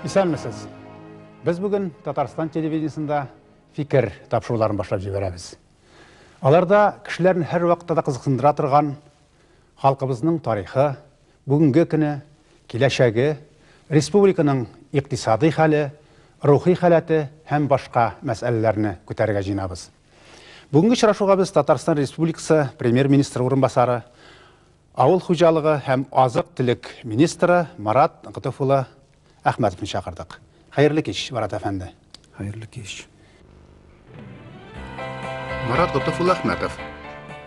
Исәнмесез. Без бүген Татарстан телевидениесендә фикер тапшыруларын башлап җибәрәбез. Аларда кешеләрне һәрвакытта да кызыксындыра торган халкыбызның тарихы, бүгенге көне, киләчәге, республиканың икътисадый хәле, рухи халәте һәм башка мәсьәләләрне күтәрергә җыенабыз. Бүгенге очрашуга без Татарстан Республикасы премьер-министры урынбасары, авыл хуҗалыгы һәм азык-төлек министры Марат Готыф улы Әхмәтовны чакырдык. Хәерле кич, Марат әфәнде. Хәерле кич. Марат Готыф улы Әхмәтов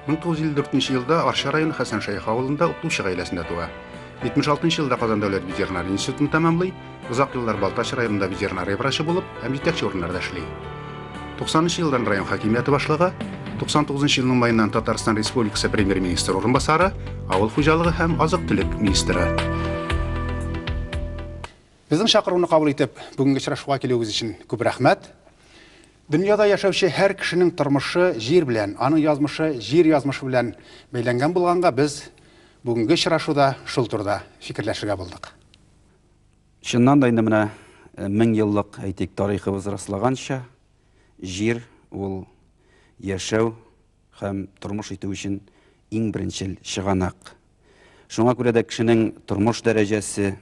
1954 елда Арча районы Хәсән Шәех авылында укытучы гаиләсендә туа. 76 елда Казан дәүләт ветеринария институтын тәмамлый, озак еллар Балтач районында ветеринария врачы булып һәм җитәкче урыннарда эшли. 90 елдан район хакимияте башлыгы, 99 елның маеннан Татарстан Республикасы премьер-министры урынбасары, авыл хуҗалыгы һәм азык-төлек министры. Безнең чакыруны кабул итеп, бүгенге очрашуга килүегез өчен күп рәхмәт. Дөньяда яшәүче һәр кешенең тормышы җир белән, аның язмышы җир язмышы белән бәйләнгән булганга, без бүгенге очрашуда шул турыда фикерләшергә булдык. Чыннан да инде менә 1000 еллык, әйтик, тарихыбыз раслаганча, җир ул яшәү һәм тормыш итү өчен иң беренчел чыганак. Шуңа күрә дә кешенең тормыш дәрәҗәсе,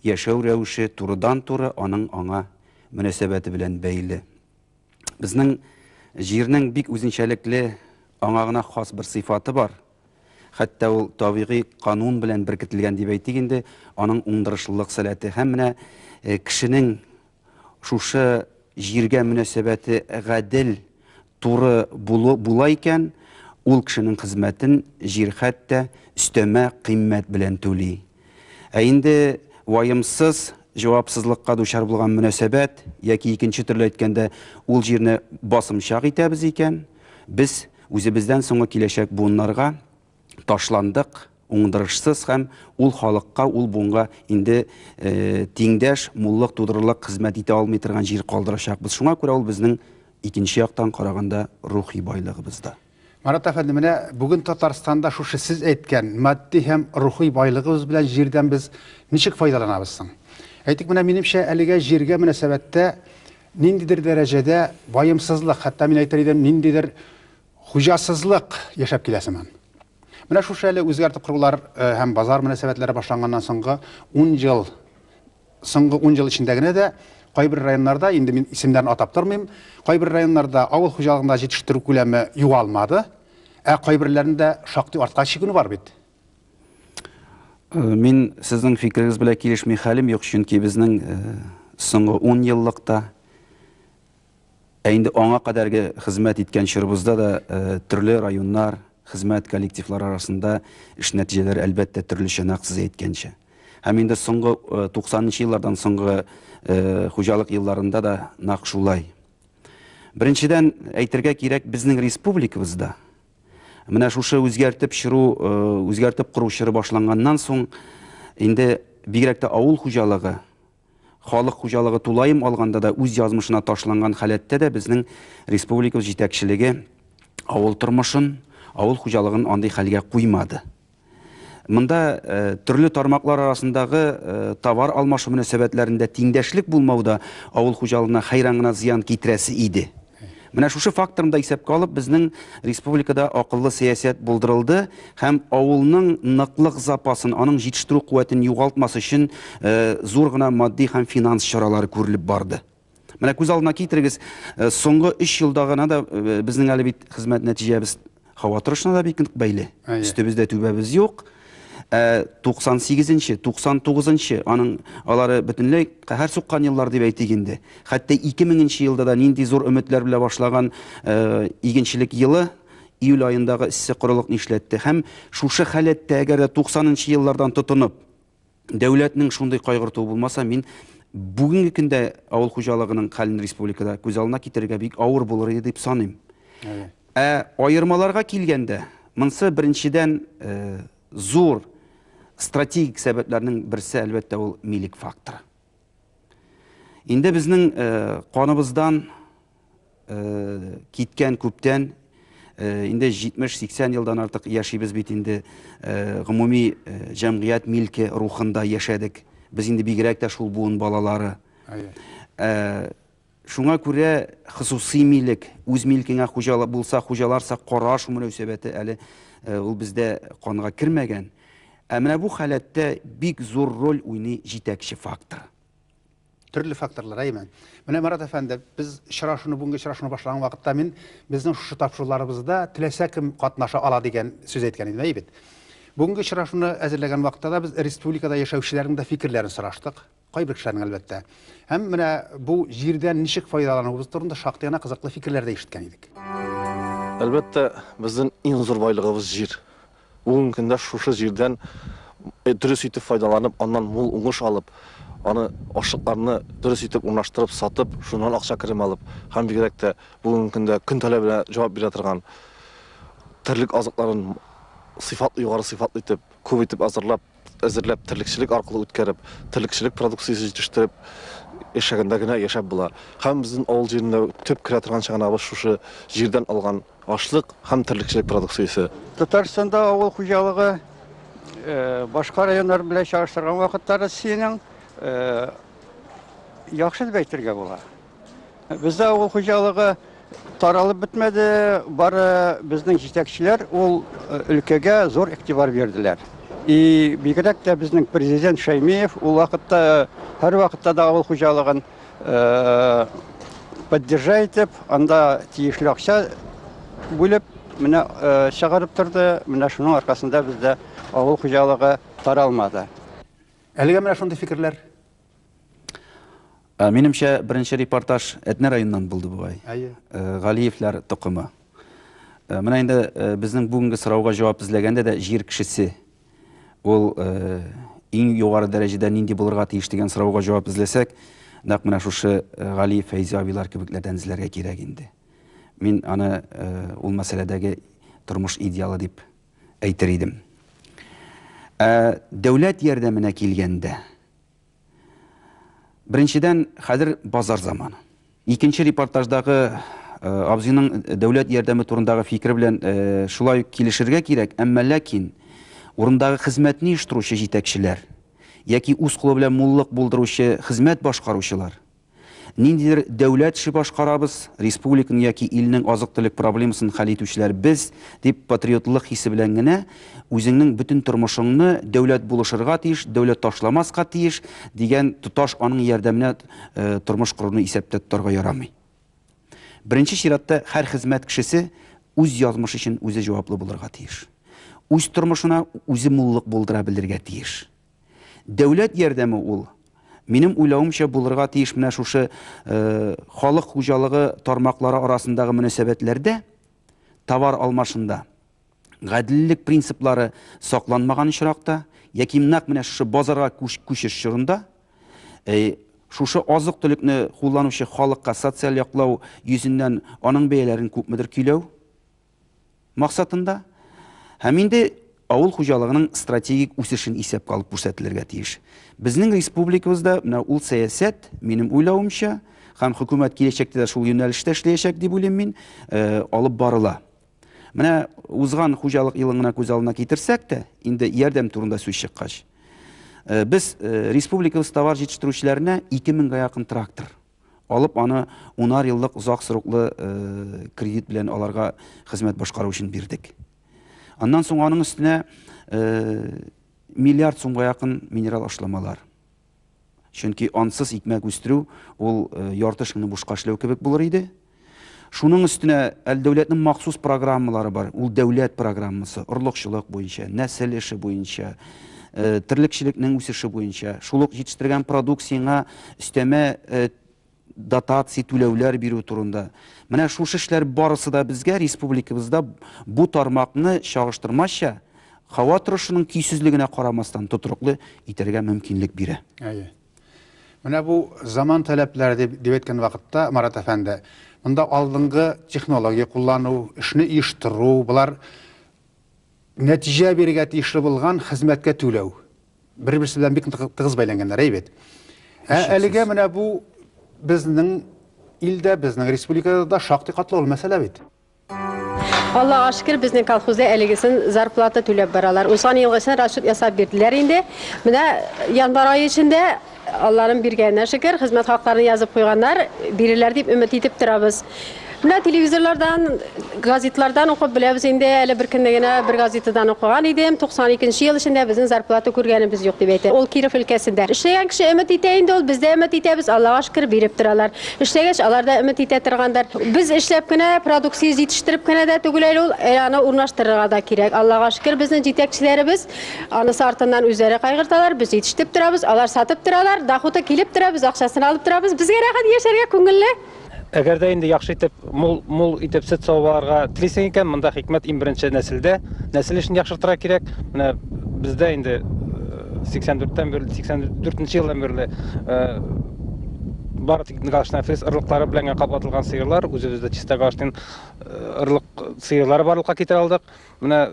яшәү рәвеше турыдан-туры аның аңа мөнәсәбәте белән бәйле. Безнең җирнең бик үзенчәлекле, аңа гына хас бер сыйфаты бар. Хәтта ул табигый канун белән беркетелгән дип әйтик инде, аның уңдырышлылык сәләте. Һәм менә кешенең шушы җиргә мөнәсәбәте гадел, туры булу була икән, ул кешенең хезмәтен җир хәтта өстәмә кыйммәт белән түли. Ә инде ваемсыз, җавапсызлыкка дучар булган мөнәсәбәт, яки икенче төрле әйткәндә, ул җирне басымчак итәбез икән, без үзебездән соңгы киләчәк буыннарга ташландык, уңдырышсыз һәм ул халыкка, ул буынга инде тиңдәш, муллык тудырырлык хезмәт итә алмый торган җир калдырачакбыз. Шуңа күрә ул безнең икенче яктан караганда рухи байлыгыбыз да. Марат әфәнде, менә бүген Татарстанда шушы сез әйткән матди һәм рухи байлыгыбыз белән җирдән без ничек файдаланабыз соң? Әйтик, менә минемчә, әлегә җиргә мөнәсәбәттә ниндидер дәрәҗәдә ваемсызлык, хәтта мин әйтер идем, ниндидер хуҗасызлык яшәп килә сыман. Менә шушы әле үзгәртеп корулар һәм базар мөнәсәбәтләре башланганнан соңгы 10 ел, соңгы 10 ел эчендә генә дә кайбер районнарда, инде мин исемнәрен атап тормыйм, кайбер районнарда авыл хуҗалыгында җитештерү күләме югалмады, ә кайберләрендә шактый артка чигенү бар бит. Мин сезнең фикерегез белән килешми хәлем юк, чөнки безнең соңгы 10 еллыкта, ә инде аңа кадәрге хезмәт иткән чорыбызда да төрле районнар, хезмәт коллективлары арасында эш нәтиҗәләре әлбәттә төрлечә, нәкъ сез әйткәнчә. Һәм инде соңгы 90 еллардан соңгы хуҗалык елларында да нәкъ шулай. Беренчедән, әйтергә кирәк, безнең республикабызда менә шушы үзгәртеп чору, үзгәртеп кору чоры башланганнан соң, инде бигрәк тә авыл хуҗалыгы, халык хуҗалыгы тулаем алганда да үз язмышына ташланган халәттә дә безнең республикабыз җитәкчелеге авыл тормышын, авыл хуҗалыгын андый хәлгә куймады. Монда төрле тармаклар арасындагы товар алмашу мөнәсәбәтләрендә тиңдәшлек булмау да авыл хуҗалыгына хәйран гына зыян китерәсе иде. Менә шушы факторны да исәпкә алып, безнең республикада акыллы сәясәт булдырылды һәм авылның ныклык запасын, аның җитештерү куәтен югалтмас өчен зур гына матди һәм финанс чаралары күрелеп барды. Менә күз алдына китерегез, соңгы 3 елда гына да безнең әле бит хезмәт нәтиҗәбез һава торышына да бик нык бәйле. Өстебездә түбәбез юк. 98-нче, 99-нчы, аның алары бөтенләй каһәр суккан еллар дип әйтик инде. Хәтта 2000 елда да нинди зур өметләр белән башлаган игенчелек елы июль аендагы эссе корылык нишләтте. Һәм шушы халәттә, әгәр дә 90-нчы еллардан тотынып, дәүләтнең шундый кайгыртуы булмаса, мин бүгенге көндә авыл хуҗалыгының хәлен республикада күз алдына китерергә бик авыр булыр иде дип саныйм. Ә аермаларга килгәндә, монсы беренчедән зур стратегик сәбәпләрнең берсе, әлбәттә, ул милек факторы. Инде безнең каныбыздан киткән күптән, инде 70-80 елдан артык яшибез бит инде, гомуми җәмгыять милке рухында яшәдек. Без инде бигрәк тә шул буын балалары. Шуңа күрә хосусый милек, үз милкеңә хуҗа булса, хуҗаларса караш мөнәсәбәте әле ул бездә канга кермәгән. Ә менә бу халәттә бик зур роль уйный җитәкче факторы. Төрле факторлар, әйме. Менә, Марат әфәнде, без очрашуны, бүгенге очрашуны башлаган вакытта мин безнең шушы тапшыруларыбызда теләсә кем катнаша ала дигән сүз әйткән идем, әйе бит. Бүгенге очрашуны әзерләгән вакытта да без республикада яшәүчеләрнең дә фикерләрен сораштык. Кайбер кешеләрнең, әлбәттә. Һәм менә бу җирдән ничек файдалануыбыз турында шактый гына кызыклы фикерләр дә ишеткән идек. Әлбәттә, безнең иң зур байлыгыбыз җир. Бүгенге көндә шушы җирдән дөрес итеп файдаланып, аннан мул уңыш алып, аны ашлыкларны дөрес итеп урнаштырып, сатып, шуннан акча керем алып һәм бигрәк тә бүгенге көндә көн таләбенә җавап бирә торган терлек азыкларын сыйфатлы, югары сыйфатлы итеп, күп итеп әзерләп, әзерләп, терлекчелек аркылы үткәреп, терлекчелек продукциясе җитештереп яшәгәндә генә яшәп була. Һәм безнең авыл җирендә төп керә торган чыганагыбыз шушы җирдән алган ашлык һәм терлекчелек продукциясе. Татарстанда авыл хуҗалыгы башка районнар белән чагыштырган вакытта Россиянең яхшы дип әйтергә була. Бездә авыл хуҗалыгы таралып бетмәде, бары безнең җитәкчеләр ул өлкәгә зур игътибар бирделәр. И бигрәк тә безнең президент Шәймиев ул вакытта һәр вакытта да авыл хуҗалыгын поддержать итеп, анда тиешле акча бүлеп, менә чыгарып торды. Менә шуның аркасында бездә авыл хуҗалыгы таралмады. Әлегә менә шундый фикерләр. Минемчә, беренче репортаж Әтнә районыннан булды бугай. Әйе. Галиевләр токымы. Менә инде безнең бүгенге сорауга җавап эзләгәндә дә җир кешесе ул иң югары дәрәҗәдә нинди булырга тиеш дигән сорауга җавап эзләсәк, нәкъ менә шушы Галиев Фәйзи абыйлар кебекләрдән эзләргә кирәк инде. Мин аны ул мәсьәләдәге тормыш идеалы дип әйтер идем. Ә дәүләт ярдәменә килгәндә, беренчедән, хәзер базар заманы. Икенче репортаждагы абзыйның дәүләт ярдәме турындагы фикере белән шулай ук килешергә кирәк, әмма ләкин урындагы хезмәтне оештыручы җитәкчеләр яки үз кулы белән муллык булдыручы хезмәт башкаручылар ниндидер дәүләт эше башкарабыз, республиканың яки илнең азык-төлек проблемасын хәл итүчеләр без, дип патриотлык хисе белән генә үзеңнең бөтен тормышыңны дәүләт булышырга тиеш, дәүләт ташламаска тиеш дигән тоташ аның ярдәменә тормыш коруны исәптә тотарга ярамый. Беренче чиратта һәр хезмәт кешесе үз язмышы өчен үзе җаваплы булырга тиеш. Үз тормышына үзе муллык булдыра белергә тиеш. Дәүләт ярдәме ул, минем уйлавымча, булырга тиеш менә шушы халык хуҗалыгы тармаклары арасындагы мөнәсәбәтләрдә, товар алмашында гаделлек принциплары сакланмаган очракта, яки нәкъ менә шушы базарга күчеш чорында, шушы азык-төлекне кулланучы халыкка социаль яклау йөзеннән аның бәяләрен күпмедер көйләү максатында һәм инде авыл хуҗалыгының стратегик үсешен исәпкә алып күрсәтелергә тиеш. Безнең республикабызда менә ул сәясәт, минем уйлавымча, һәм хөкүмәт киләчәктә дә шул юнәлештә эшләячәк дип уйлыйм мин, алып барыла. Менә узган хуҗалык елын гына күз алдына китерсәк тә, инде ярдәм турында сүз чыккач, без республикабыз товар җитештерүчеләренә 2000гә якын трактор алып, аны унар еллык озак сроклы кредит белән аларга хезмәт башкару өчен бирдек. Аннан соң аның өстенә миллиард сумга якын минерал ашламалар. Чөнки ансыз икмәк үстерү ул ярты эшеңне бушка эшләү кебек булыр иде. Шуның өстенә әле дәүләтнең махсус программалары бар. Ул дәүләт программасы, орлыкчылык буенча, нәсел эше буенча, терлекчелекнең үсеше буенча, шул ук җитештергән продукцияңа өстәмә дотация түләүләр бирү турында. Менә шушы эшләр барысы да безгә республикабызда бу тармакны чагыштырмача һава торышының көйсезлегенә карамастан тотрыклы итәргә мөмкинлек бирә. Әйе. Менә бу заман таләпләре дип, дип әйткән вакытта, Марат әфәнде, монда алдынгы технология куллану, эшне оештыру, болар нәтиҗә бирергә тиешле булган хезмәткә түләү. Бер-берсе белән бик тыгыз бәйләнгәннәр, әйе бит. Ә әлегә менә бу безнең илдә, безнең республикада да шактый катлаулы мәсьәлә бит. Аллага шөкер, безнең колхозда әлегесен зарплата түләп баралар. Узган елгысын расчет ясап бирделәр инде. Менә январь ае эчендә Алланың биргәненә шөкер, хезмәт хакларын язып куйганнар, бирерләр дип өмет итеп торабыз. Менә телевизорлардан, газетлардан укып беләбез инде, әле бер көнне генә бер газетадан укыган идем, 92 ел эчендә безнең зарплата күргәнебез юк дип әйтә. Ул Киров өлкәсендә. Эшләгән кеше өмет итә инде ул, без дә өмет итәбез, Аллага шөкер, биреп торалар. Эшләгәч, алар да өмет итә торгандыр. Без эшләп кенә, продукция җитештереп кенә дә түгел әле ул, әле аны урнаштырырга да кирәк. Аллага шөкер, безнең җитәкчеләребез анысы артыннан үзләре кайгырталар, без җитештереп торабыз, алар сатып торалар, доходы килеп тора, без акчасын алып торабыз. Безгә рәхәт яшәргә, күңелле. Әгәр дә инде яхшы итеп, мул, мул итеп сөт савып алырга телисең икән, монда хикмәт иң беренче нәселдә. Нәсел эшен яхшыртырга кирәк. Менә бездә инде 84-тән бирле, 84 елдан бирле бары тик галштин фриз ырлыклары белән генә каплатылган сыерлар, үзебездә чиста галштин ырлык сыерлары барлыкка китерә алдык. Менә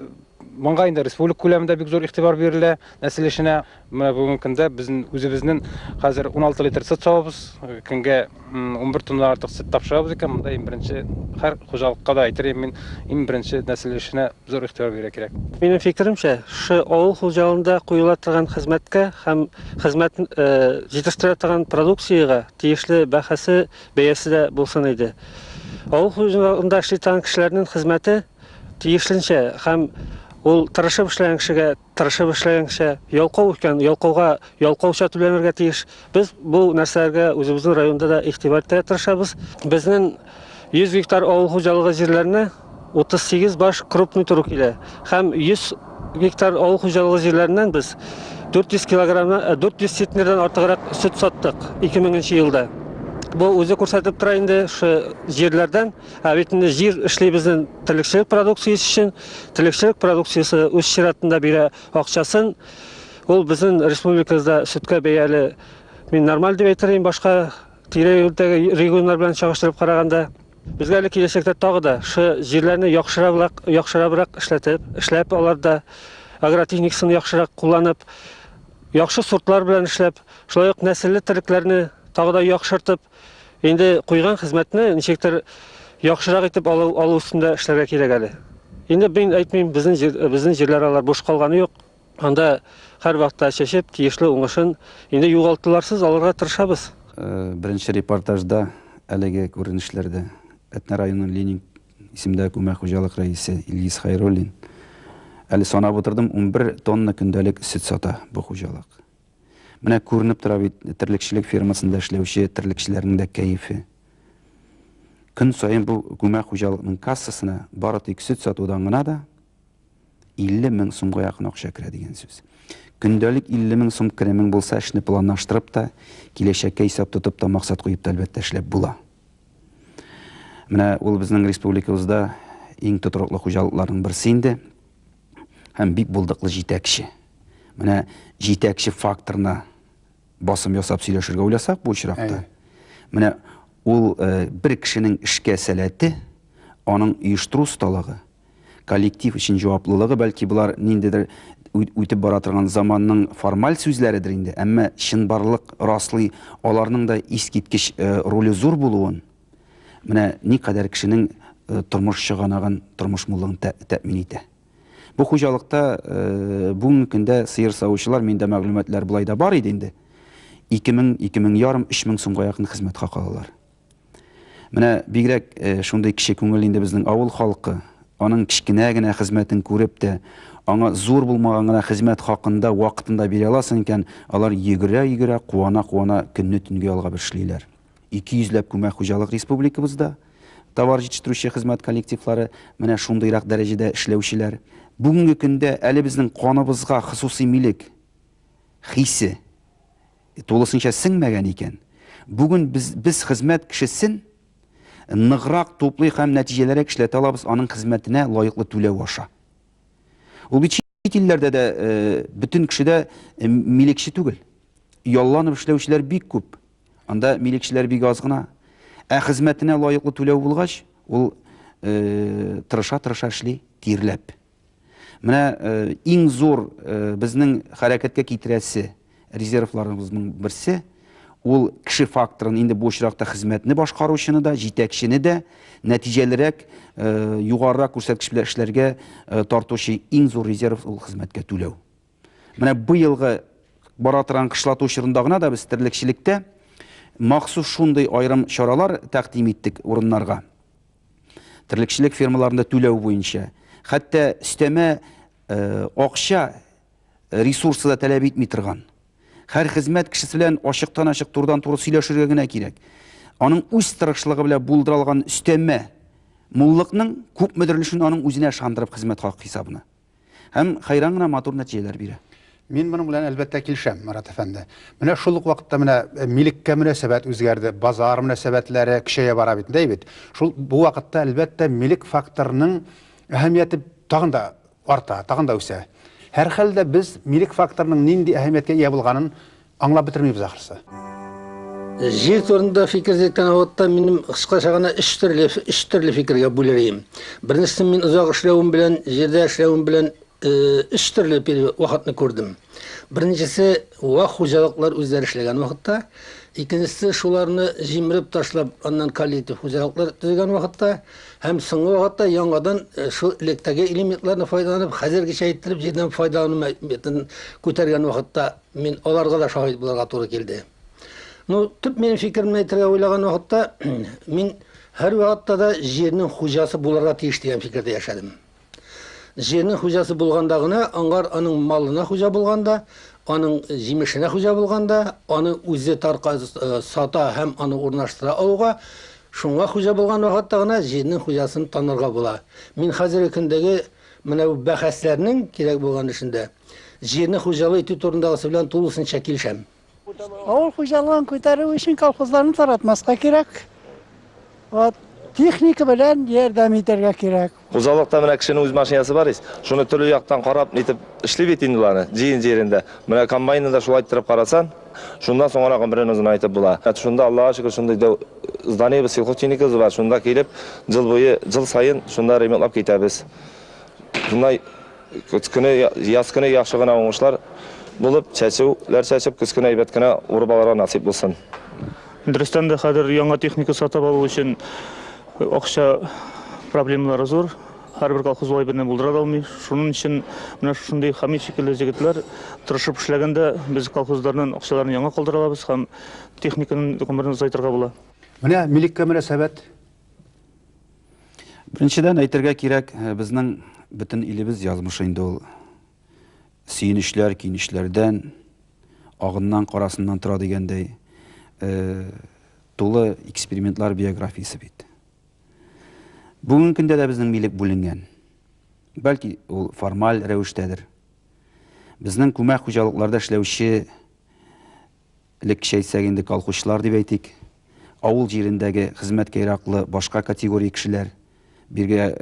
моңа инде республика күләмендә бик зур игътибар бирелә нәсел эшенә. Менә бүгенге көндә безнең үзебезнең хәзер 16 литр сөт савабыз, көнгә 11 тонна артык сөт тапшырабыз икән. Монда иң беренче һәр хуҗалыкка да әйтер идем мин, иң беренче нәсел эшенә зур игътибар бирергә кирәк. Минем фикеремчә, шушы авыл хуҗалыгында куела торган хезмәткә һәм хезмәт җитештерә торган продукциягә тиешле бәһасе, бәясе дә булсын иде. Авыл хуҗалыгында эшли торган кешеләрнең хезмәте тиешленчә һәм ул тырышып эшләгән кешегә тырышып эшләгәнчә, ялкау икән, ялкауга ялкауча түләнергә тиеш. Без бу нәрсәләргә үзебезнең районда да игътибар итәргә тырышабыз. Безнең 100 гектар авыл хуҗалыгы җирләренә 38 баш крупный туры килә. Һәм 100 гектар авыл хуҗалыгы җирләреннән без 400 килограммнан, 400 центнердан артыграк сөт саттык 2000 елда. Бу үзе күрсәтеп тора инде, шу җирләрдән. Ә бит инде җир эшли безнең терлекчелек продукциясе өчен. Терлекчелек продукциясе үз чиратында бирә акчасын. Ул безнең республикабызда сөткә бәяле мин нормаль дип әйтер идем, башка тирә-юньдәге регионнар белән чагыштырып караганда. Безгә әле киләчәктә тагы да шы җирләрне яхшырабрак, яхшырабрак эшләтеп, эшләп аларда агротехникасын яхшырак кулланып, яхшы сортлар белән эшләп, шулай ук нәселле терлекләрне тагы да яхшыртып, Инде куйган хезмәтне ничектер яхшырак итеп алу, алу өстендә эшләргә кирәк әле. Инде мин әйтмим, безнең җир, безнең җирләр алар буш калганы юк. Анда һәрвакытта чәчеп, тиешле уңышын инде югалтуларсыз алырга тырышабыз. Беренче репортажда әлеге күренешләрдә Әтнә районының Ленин исемдәге күмәк хуҗалык рәисе Илгиз Хәйруллин әле санап утырдым, 11 тонна көндәлек сөт сата бу хуҗалык. Менә күренеп тора бит, терлекчелек фермасында эшләүче терлекчеләрнең дә кәефе. Көн саен бу күмәк хуҗалыкның кассасына бары тик сөт сатудан гына да 50 мең сумга якын акча керә дигән сүз. Көндәлек 50 мең сум керемең булса, эшне планлаштырып та, киләчәккә исәп тотып та, максат куеп та әлбәттә эшләп була. Менә ул безнең республикабызда иң тотрыклы хуҗалыкларның берсе инде һәм бик булдыклы җитәкче. Менә җитәкче факторына басым ясап сөйләшергә уйласак бу очракта, менә ул бер кешенең эшкә сәләте, аның оештыру осталыгы, коллектив өчен җаваплылыгы, бәлки болар ниндидер үтеп бара торган заманның формаль сүзләредер инде, әмма чынбарлык раслый аларның да искиткеч роле зур булуын, менә никадәр кешенең тормыш чыганагын, тормыш муллыгын тәэмин итә. Бу хуҗалыкта бүгенге көндә сыер савучылар, миндә мәгълүматлар болай да бар иде инде, 2000, 2500, 3000 сумга якын хезмәт хакы алалар. Менә бигрәк шундый кече күңел инде безнең авыл халкы. Аның кечкенә генә хезмәтен күреп тә, аңа зур булмаган гына хезмәт хакында вакытында бирә аласың икән, алар йөгерә-йөгерә, куана-куана көнне төнгә ялгап эшлиләр. 200 ләп күмәк хуҗалык республикабызда товар җитештерүче хезмәт коллективлары менә шундыйрак дәрәҗәдә эшләүчеләр. Бүгенге көндә әле безнең каныбызга хосусый милек хисе тулысынча сеңмәгән икән, бүген без, без хезмәт кешесен ныграк туплый һәм нәтиҗәлерәк эшләтә алабыз аның хезмәтенә лаеклы түләү аша. Ул бит чит илләрдә дә бөтен кеше дә милекче түгел. Ялланып эшләүчеләр бик күп. Анда милекчеләр бик аз гына. Ә хезмәтенә лаеклы түләү булгач, ул тырыша-тырыша эшли, тирләп. Менә иң зур безнең хәрәкәткә китерәсе резервларыбызның берсе, Ул кеше факторын инде бу очракта хезмәтне башкаручыны да, җитәкчене дә нәтиҗәлерәк, югарырак күрсәткеч белән эшләргә тартучы иң зур резерв ул хезмәткә түләү. Менә быелгы бара торган кышлату чорында гына да без терлекчелектә махсус шундый аерым чаралар тәкъдим иттек урыннарга. Терлекчелек фермаларында түләү буенча. Хәтта өстәмә акча ресурсы да таләп итми торган. Һәр хезмәт кешесе белән ачыктан-ачык, турыдан-туры сөйләшергә генә кирәк. Аның үз тырышлыгы белән булдыра алган өстәмә муллыкның күпмедер өлешен аның үзенә ышандырып хезмәт хакы хисабына. Һәм хәйран гына матур нәтиҗәләр бирә. Мин моның белән әлбәттә килешәм, Марат әфәнде. Менә шул ук вакытта менә милеккә мөнәсәбәт үзгәрде, базар мөнәсәбәтләре көчәя бара бит, әй бит. Шул бу вакытта әлбәттә милек факторының әһәмияте тагын да арта, тагын да үсә. Һәрхәлдә без милек факторының нинди әһәмияткә ия булганын аңлап бетермибез ахрысы. Җир турында фикер йөрткән вакытта минем кыскача гына өч төрле өч төрле фикергә бүлер идем. Беренчесе мин озак эшләвем белән, җирдә эшләвем белән өч төрле вакытны күрдем. Беренчесе вак хуҗалыклар үзләре эшләгән вакытта, икенчесе шуларны җимереп ташлап, аннан коллектив хуҗалыклар төзегән вакытта һәм соңгы вакытта яңадан шул электәге элементларны файдаланып, хәзергечә иттереп җирдән файдалану методын күтәргән вакытта мин аларга да шаһит булырга туры килде. Ну, төп минем фикеремне әйтергә уйлаган вакытта, мин һәр вакытта да җирнең хуҗасы булырга тиеш дигән фикердә яшәдем. Җирнең хуҗасы булганда гына, аңгар аның малына хуҗа булганда, аның җимешенә хуҗа булганда, аны үзе тарка сата һәм аны урнаштыра алуга, шуңа хуҗа булган вакытта гына җирнең хуҗасын танырга була. Мин хәзерге көндәге менә бу бәхәсләрнең кирәк булган эшендә җирне хуҗалы итү турындагысы белән тулысынча килешәм. Авыл хуҗалыгын күтәрү өчен колхозларны таратмаска кирәк. Вот техника белән ярдәм итәргә кирәк. Хуҗалыкта менә кешенең үз машинасы бар ич. Шуны төрле яктан карап, нитеп эшли бит инде аны, җыен җирендә. Менә комбайнны да шулай иттереп карасан, шуннан соң гына гомерен озынайтып була. Шунда Аллага шөкер, шундый дәү зданиебез, сельхозтехникабыз бар. Шунда килеп, ел буе, ел саен шунда ремонтлап китәбез. Шунда көз көне, яз көне яхшы гына уңышлар булып, чәчүләр чәчеп, көз көне әйбәт кенә урып алырга насыйп булсын. Дөрестән дә хәзер яңа техника сатып алу өчен акча проблемалары зур. Һәрбер колхоз улай берне булдыра да алмый. Шуның өчен менә шушындый Хамит шикелле җегетләр тырышып эшләгәндә без колхозларның акчаларын яңа калдыра алабыз һәм техниканың гомерен озайтырга була. Менә милеккә мөнәсәбәт. Беренчедән әйтергә кирәк, безнең бөтен илебез язмышы инде ул сөенечләр, көенечләрдән, агыннан, карасыннан тора дигәндәй, тулы экспериментлар биографиясе бит. Бүгенге көндә дә безнең милек бүленгән. Бәлки ул формаль рәвештәдер. Безнең күмәк хуҗалыкларда эшләүче элеккечә әйтсәк инде колхозчылар дип әйтик, авыл җирендәге хезмәткә яраклы башка категория кешеләр, биргә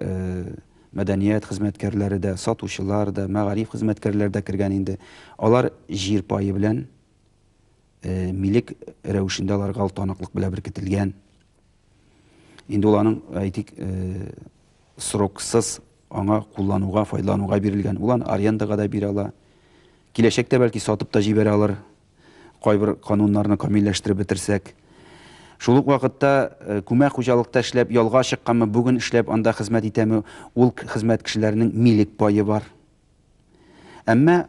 мәдәният хезмәткәрләре дә, сатучылар да, мәгариф хезмәткәрләре дә кергән инде. Алар җир пае белән милек рәвешендә аларга ул таныклык белән беркетелгән. Инде ул аның, әйтик, сроксыз аңа куллануга, файдалануга бирелгән. Ул аны арендага да бирә ала. Киләчәктә бәлки сатып та җибәрә алыр. Кайбер кануннарны камилләштереп бетерсәк. Шул ук вакытта күмәк хуҗалыкта эшләп ялга чыкканмы, бүген эшләп анда хезмәт итәме, ул хезмәт кешеләренең милек пае бар. Әмма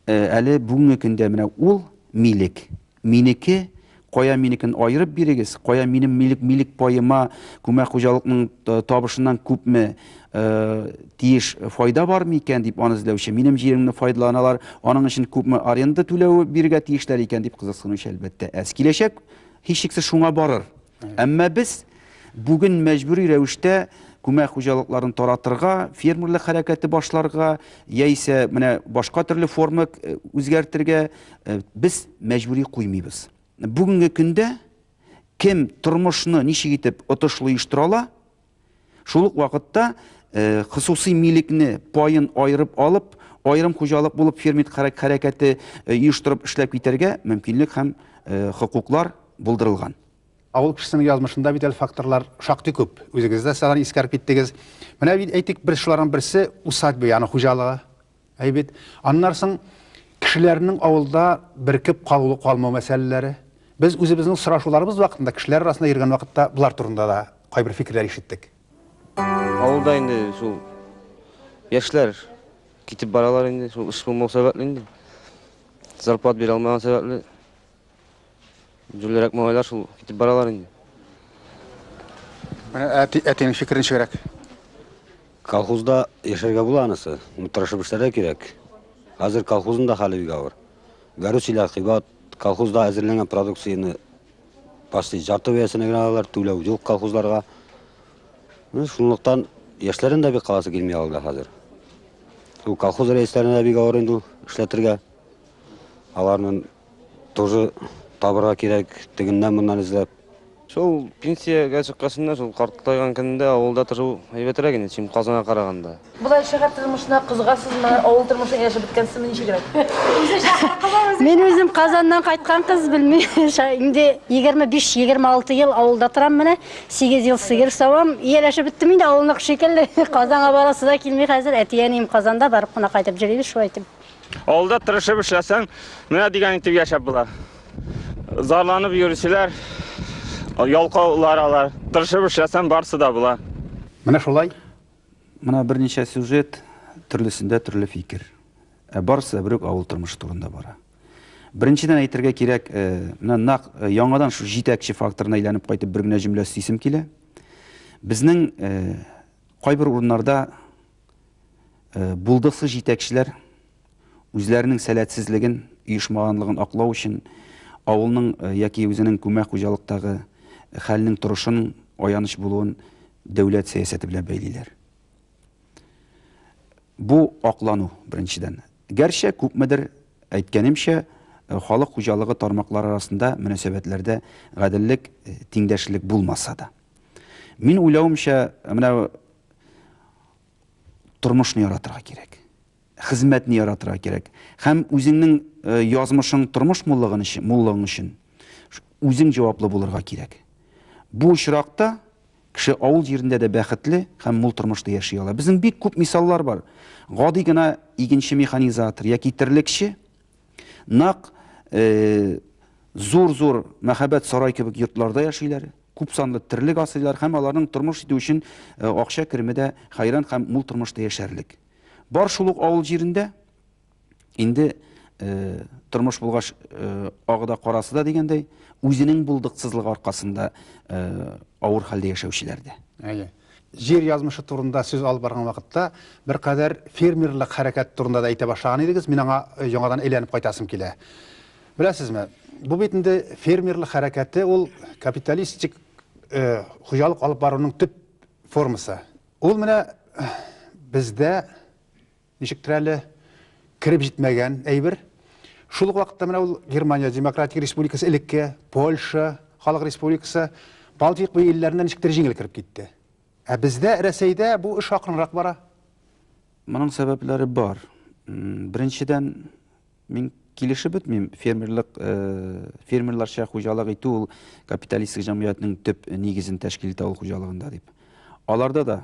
әле бүгенге көндә менә ул милек, минеке, кая минекен аерып бирегез, кая минем милек, милек паема күмәк хуҗалыкның табышыннан күпме тиеш файда бар микән дип аны эзләүче, минем җиремне файдаланалар, аның өчен күпме аренда түләве бирергә тиешләр икән дип кызыксынучы әлбәттә әз. Киләчәк һичшиксез шуңа барыр. Әмма без бүген мәҗбүри рәвештә күмәк хуҗалыкларын таратырга, фермерлык хәрәкәте башларга, яисә менә башка төрле форма үзгәртергә без мәҗбүри куймыйбыз. Бүгенге көндә кем тормышны ничек итеп отышлы оештыра ала, шул ук вакытта хосусый милекне паен аерып алып, аерым хуҗалык булып фермер хәрәкәте оештырып эшләп китәргә мөмкинлек һәм хокуклар булдырылган. Авыл кешесенең язмышында бит әле факторлар шактый күп. Үзегез дә сагын искәреп киттегез. Менә бит әйтик, бер шуларның берсе усадьба, ягъни хуҗалыгы. Әй бит. Аннан соң кешеләрнең авылда беркеп калу калмау мәсьәләләре. Без үзебезнең сорашуларыбыз вакытында, кешеләр арасында йөргән вакытта болар турында да кайбер фикерләр ишеттек. Авылда инде шул яшьләр китеп баралар инде, шул эш булмау сәбәпле инде. Зарплата бирә алмаган сәбәпле җүллерәк малайлар шул китеп баралар инде. Менә әти, әтинең фикере ничегрәк? Колхозда яшәргә була анысы, тырышып эшләргә кирәк. Хәзер колхозның да хәле бик авыр. Горючийлар кыйбат, колхозда әзерләнгән продукцияне почти жарты бәясенә генә алалар, түләү юк колхозларга. Менә шунлыктан яшьләрнең дә бик каласы килми авылда хәзер. Ул колхоз рәисләренә дә бик авыр инде ул эшләтергә. Аларның тоже табырга кирәк, тегеннән-моннан эзләп. Шул пенсиягә чыккачында, шул картайган көндә авылда тору әйбәтрәк инде, чем Казанга караганда. Болай шәһәр тормышына кызыгасызмы, авыл тормышын ияләшеп беткәнсезме, ничегрәк? Мин үзем Казаннан кайткан кыз, белмим, инде 25-26 ел авылда торам менә, 8 ел сыер савам, ияләшеп беттем инде авылныкы шикелле. Казанга барасы да килми хәзер, әти-әнием Казанда, барып кына кайтып йөрибез шулай итеп. Авылда тырышып эшләсәң, менә дигән итеп яшәп була. Зарланып йөрүчеләр, ялкаулар алар. Тырышып эшләсәң, барсы да була. Менә шулай. Менә берничә сюжет, төрлесендә төрле фикер. Ә барысы да бер үк авыл тормышы турында бара. Беренчедән әйтергә кирәк, менә нәкъ яңадан шул җитәкче факторына әйләнеп кайтып бер генә җөмлә өстисем килә. Безнең кайбер урыннарда булдыксыз җитәкчеләр үзләренең сәләтсезлеген, оешмаганлыгын аклау өчен авылның яки үзенең күмәк хуҗалыктагы хәлнең торышын, аяныч булуын дәүләт сәясәте белән бәйлиләр. Бу аклану беренчедән. Гәрчә күпмедер, әйткәнемчә, халык хуҗалыгы тармаклары арасында мөнәсәбәтләрдә гаделлек, тиңдәшлек булмаса да. Мин уйлавымча, менә тормышны яратырга кирәк. Хезмәтне яратырга кирәк. Һәм үзеңнең язмышың тормыш муллыгын өчен, муллыгың өчен үзең җаваплы булырга кирәк. Бу очракта кеше авыл җирендә дә бәхетле һәм мул тормышта яши ала. Безнең бик күп мисаллар бар. Гади генә игенче механизатор яки терлекче нәкъ зур-зур мәһабәт сарай кебек йортларда яшиләр, күп санлы терлек асрыйлар һәм аларның тормыш итү өчен акча кереме дә хәйран һәм мул тормышта яшәрлек. Бар шул ук авыл җирендә инде тормыш булгач, агы да карасы да дигәндәй, үзенең булдыксызлыгы аркасында авыр хәлдә яшәүчеләр дә. Әйе. Җир язмышы турында сүз алып барган вакытта беркадәр фермерлык хәрәкәте турында да әйтә башлаган идегез. Мин аңа яңадан әйләнеп кайтасым килә. Беләсезме, бу бит инде фермерлык хәрәкәте ул капиталистик хуҗалык алып баруның төп формасы. Ул менә бездә ничектер әле кереп җитмәгән әйбер. Шул ук вакытта менә ул Германия Демократик Республикасы элекке, Польша Халык Республикасы, Балтик буе илләренә ничектер җиңел кереп китте. Ә бездә, Рәсәйдә бу эш акрынрак бара. Моның сәбәпләре бар. Беренчедән, мин килешеп бетмим, фермерлык, фермерларча хуҗалык итү ул капиталистик җәмгыятьнең төп нигезен тәшкил итә авыл хуҗалыгында дип. Аларда да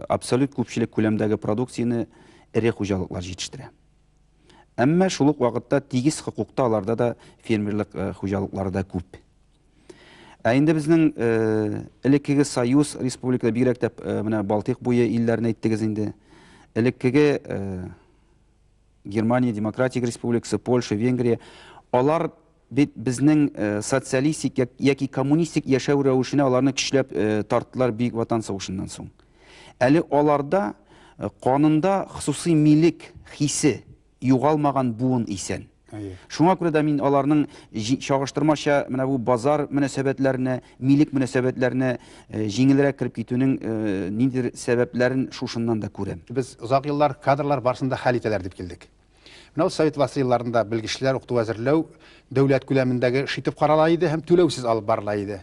абсолют күпчелек күләмдәге продукцияне эре хуҗалыклар җитештерә. Әмма шул ук вакытта тигез хокукта аларда да фермерлык хуҗалыклары да күп. Ә инде безнең элеккеге Союз республикада, бигрәк тә менә Балтыйк буе илләрен әйттегез инде, элеккеге Германия Демократик Республикасы, Польша, Венгрия, алар бит безнең социалистик яки коммунистик яшәү рәвешенә аларны көчләп тарттылар Бөек Ватан сугышыннан соң. Әле аларда канында хосусый милек хисе югалмаган буын исән. Шуңа күрә дә мин аларның чагыштырмача менә бу базар мөнәсәбәтләренә, милек мөнәсәбәтләренә җиңелрәк кереп китүнең ниндидер сәбәпләрен шушыннан да күрәм. Без озак еллар кадрлар барысын да хәл итәләр дип килдек. Менә ул совет власте елларында белгечләр укыту әзерләү дәүләт күләмендәге эш итеп карала иде һәм түләүсез алып барыла иде.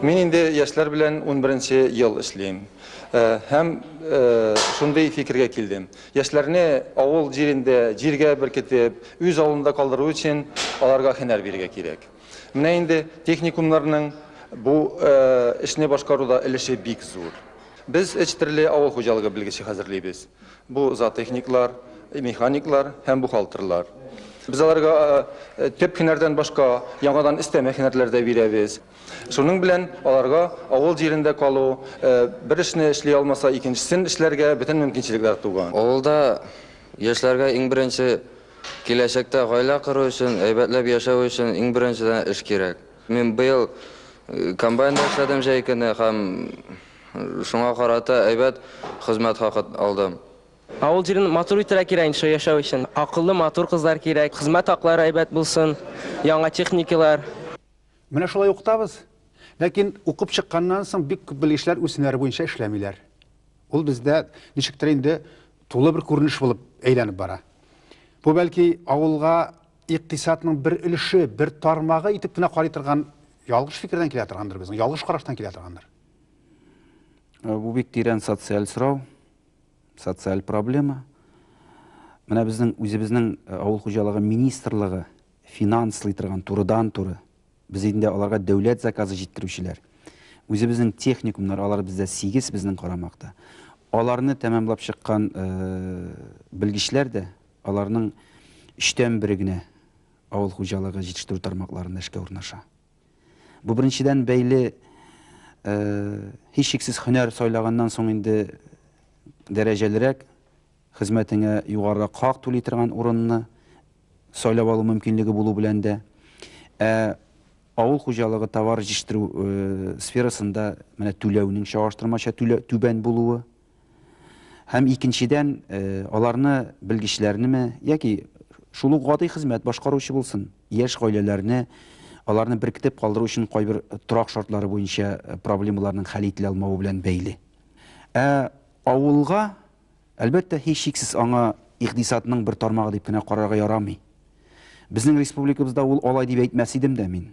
Мин инде яшьләр белән унберенче ел эшлим. Һәм шундый фикергә килдем. Яшьләрне авыл җирендә җиргә беркетеп, үз авылында калдыру өчен аларга һөнәр бирергә кирәк. Менә инде техникумнарның бу эшне башкаруда өлеше бик зур. Без өч төрле авыл хуҗалыгы белгече хәзерлибез. Бу зоотехниклар, механиклар һәм бухгалтерлар. Без аларга төп һөнәрдән башка яңадан өстәмә һөнәрләр дә бирәбез. Шуның белән аларга авыл җирендә калу, бер эшне эшли алмаса, икенчесен эшләргә бөтен мөмкинчелекләр туган. Авылда яшьләргә иң беренче киләчәктә гаилә кору өчен, әйбәтләп яшәү өчен иң беренчедән эш кирәк. Мин быел комбайнда эшләдем җәй көне һәм шуңа карата әйбәт хезмәт хакы алдым. Авыл җирен матур итәргә кирәк инде шул яшәү өчен. Акыллы, матур кызлар кирәк, хезмәт хаклары әйбәт булсын, яңа техникалар. Менә шулай укытабыз. Ләкин укып чыкканнан соң бик күп белгечләр үз һөнәре буенча эшләмиләр. Ул бездә ничектер инде тулы бер күренеш булып әйләнеп бара. Бу бәлки авылга икътисадның бер өлеше, бер тармагы итеп кенә карый торган ялгыш фикердән килә торгандыр безнең, ялгыш караштан килә торгандыр. Бу бик тирән социаль сорау. Социаль проблема. Менә безнең үзебезнең авыл хуҗалыгы министрлыгы финанслый торган турыдан-туры. Без инде аларга дәүләт заказы җиткерүчеләр. Үзебезнең техникумнар, алар бездә 8 безнең карамакта. Аларны тәмамлап чыккан белгечләр дә, аларның өчтән бере генә авыл хуҗалыгы җитештерү тармакларында эшкә урнаша. Бу беренчедән бәйле, һичшиксез һөнәр сайлаганнан соң инде дәрәҗәлерәк, хезмәтеңә югарырак хак түли торган урынны сайлап алу мөмкинлеге булу белән дә. Ә авыл хуҗалыгы товар җитештерү сферасында менә түләүнең чагыштырмача түбән булуы һәм икенчедән, аларны белгечләрнеме яки шул ук гади хезмәт башкаручы булсын, яшь гаиләләрне аларны беркетеп калдыру өчен кайбер торак шартлары буенча проблемаларның хәл ителә алмавы белән бәйле. Ә авылга, әлбәттә, һичшиксез аңа икътисадның бер тармагы дип кенә карарга ярамый. Безнең республикабызда ул алай дип әйтмәс идем дә мин.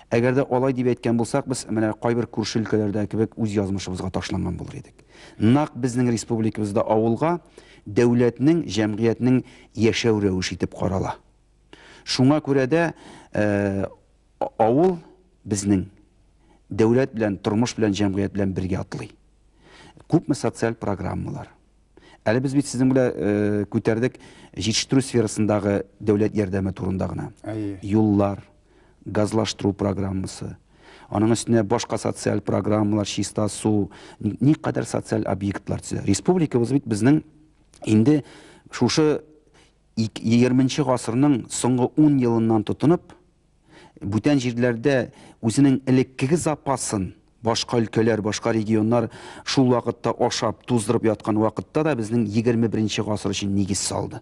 Әгәр дә алай дип әйткән булсак, без менә кайбер күрше өлкәләрдә кебек үз язмышыбызга ташланган булыр идек. Нәкъ безнең республикабызда авылга дәүләтнең, җәмгыятьнең яшәү рәвеше итеп карала. Шуңа күрә дә авыл безнең дәүләт белән, тормыш белән, җәмгыять белән бергә атлый. Күпме социаль программалар. Әле без бит сезнең белән күтәрдек җитештерү сферасындагы дәүләт ярдәме турында гына. Юллар, газлаштыру программасы, аның өстенә башка социаль программалар, чиста су, никадәр социаль объектлар төзелә. Республикабыз бит безнең инде шушы егерменче гасырның соңгы 10 елыннан тотынып, бүтән җирләрдә үзенең элеккеге запасын башка өлкәләр, башка регионнар шул вакытта ашап, туздырып яткан вакытта да безнең егерме беренче гасыр өчен нигез салды.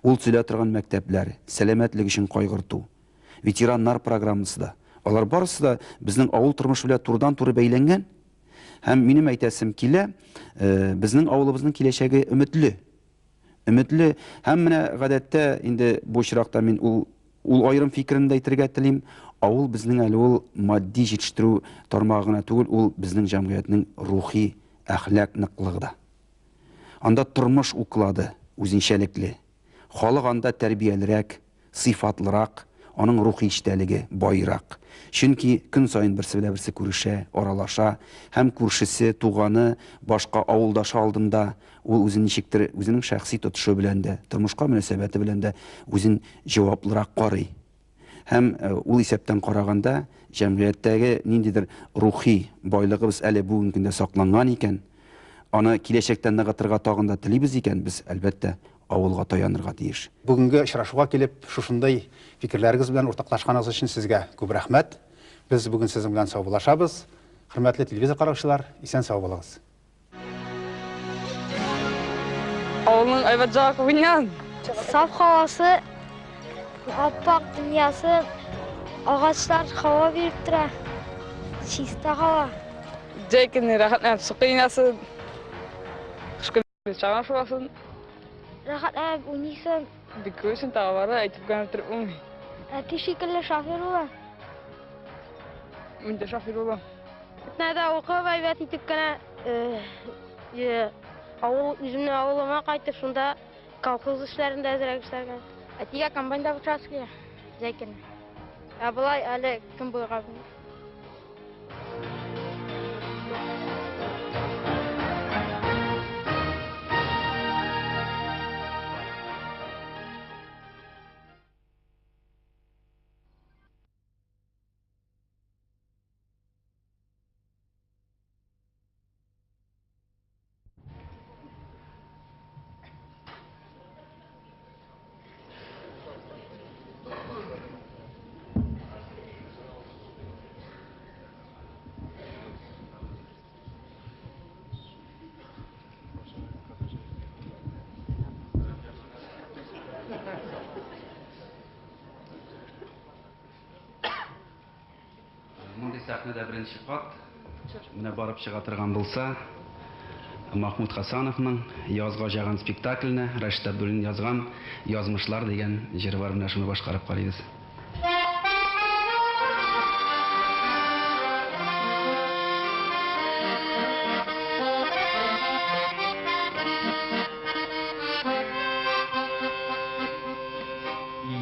Ул төзелә торган мәктәпләр, сәламәтлек өчен кайгырту, ветераннар программасы да. Алар барысы да безнең авыл тормышы белән турыдан-туры бәйләнгән. Һәм минем әйтәсем килә, безнең авылыбызның киләчәге өметле. Өметле. Һәм менә гадәттә инде бу очракта мин ул аерым фикерен дә әйтергә телим. Авыл безнең әле ул матди җитештерү тармагы гына түгел, ул безнең җәмгыятьнең рухи, әхлак ныклыгы да. Анда тормыш уклады үзенчәлекле. Халык анда тәрбиялерәк, сыйфатлырак, аның рухи эчтәлеге байрак. Чөнки көн саен берсе белән берсе күрешә, аралаша һәм күршесе, туганы, башка авылдашы алдында ул үзен ничектер үзенең шәхси тотышы белән дә, тормышка мөнәсәбәте белән дә үзен җаваплырак карый. Һәм ул исәптән караганда, җәмгыятьтәге ниндидер рухи байлыгыбыз әле бүгенге көндә сакланган икән, аны киләчәктә ныгытырга тагын да телибез икән, без, әлбәттә, авылга таянырга тиеш. Бүгенге очрашуга килеп, шушындый фикерләрегез белән уртаклашканыгыз өчен сезгә күп рәхмәт. Без бүген сезнең белән саубуллашабыз. Хөрмәтле телевизор караучылар, исән-сау булыгыз. Авылның әйбәт җагы күп инде. Саф һавасы, аппак дөньясы, агачлар һава биреп тора. Чиста һава. Җәй көне рәхәтләнеп су коенасың. Кыш көне чана шуасың. Рәхәтләнеп уйныйсың. Бик күп өчен тагы бар да, әйтеп кенә бетереп булмый. Әти шикелле шофер була. Мин дә шофер булам. Әтнәдә укып әйбәт итеп кенә, авыл, үземнең авылыма кайтып, шунда колхоз эшләрендә әзрәк эшләргә. Әтигә комбайнда утырасы килә, җәй көне. Ә болай әле кем булырга белмим. сәхнәдә беренче кат менә барып чыга торган булса, Махмуд Хасановның Язга җаган спектакленә Рәшит Абдуллин язган Язмышлар дигән җыры бар, менә шуны башкарып карыйбыз.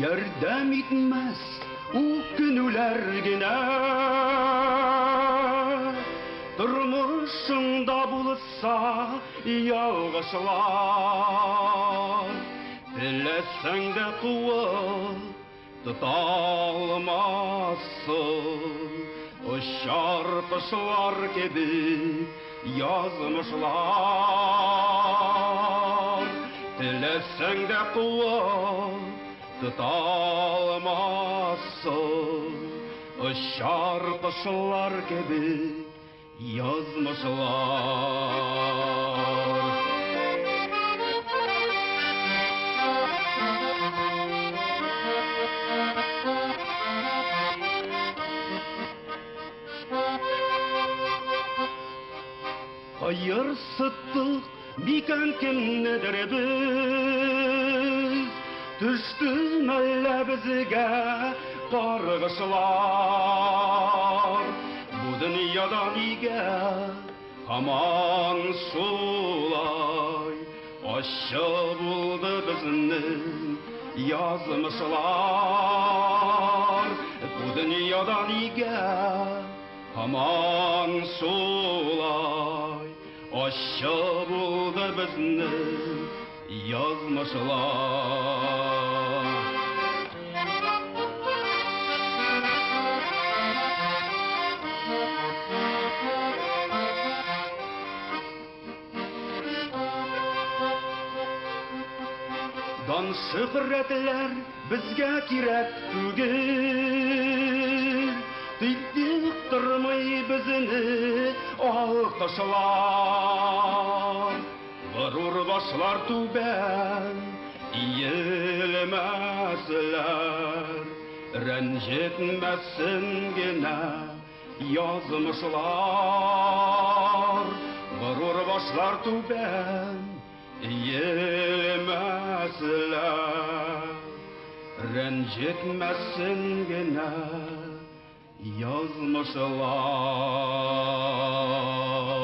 Ярдәм итмәс үкенүләр генә. Тормышыңда булса ялгышлар, Теләсәң дә куып тота алмассың. Очар кошлар кебек язмышлар. Теләсәң дә куып тота алмассың. Очар кошлар кебек язмышлар. Кыерсыттык микән кемнедер без, Төште мәллә безгә каргышлар? Бу дөньяда нигә һаман шулай ачы булды безнең язмышлар? Бу дөньяда нигә һаман шулай ачы булды безнең язмышлар? Дан шөһрәтләр безгә кирәк түгел, Тик тормый безне алкышлар. Горур башлар түбән иелмәсләр, Рәнҗетмәсен генә язмышлар. Горур башлар түбән иелмәсләр, Рәнҗетмәсен генә язмышлар.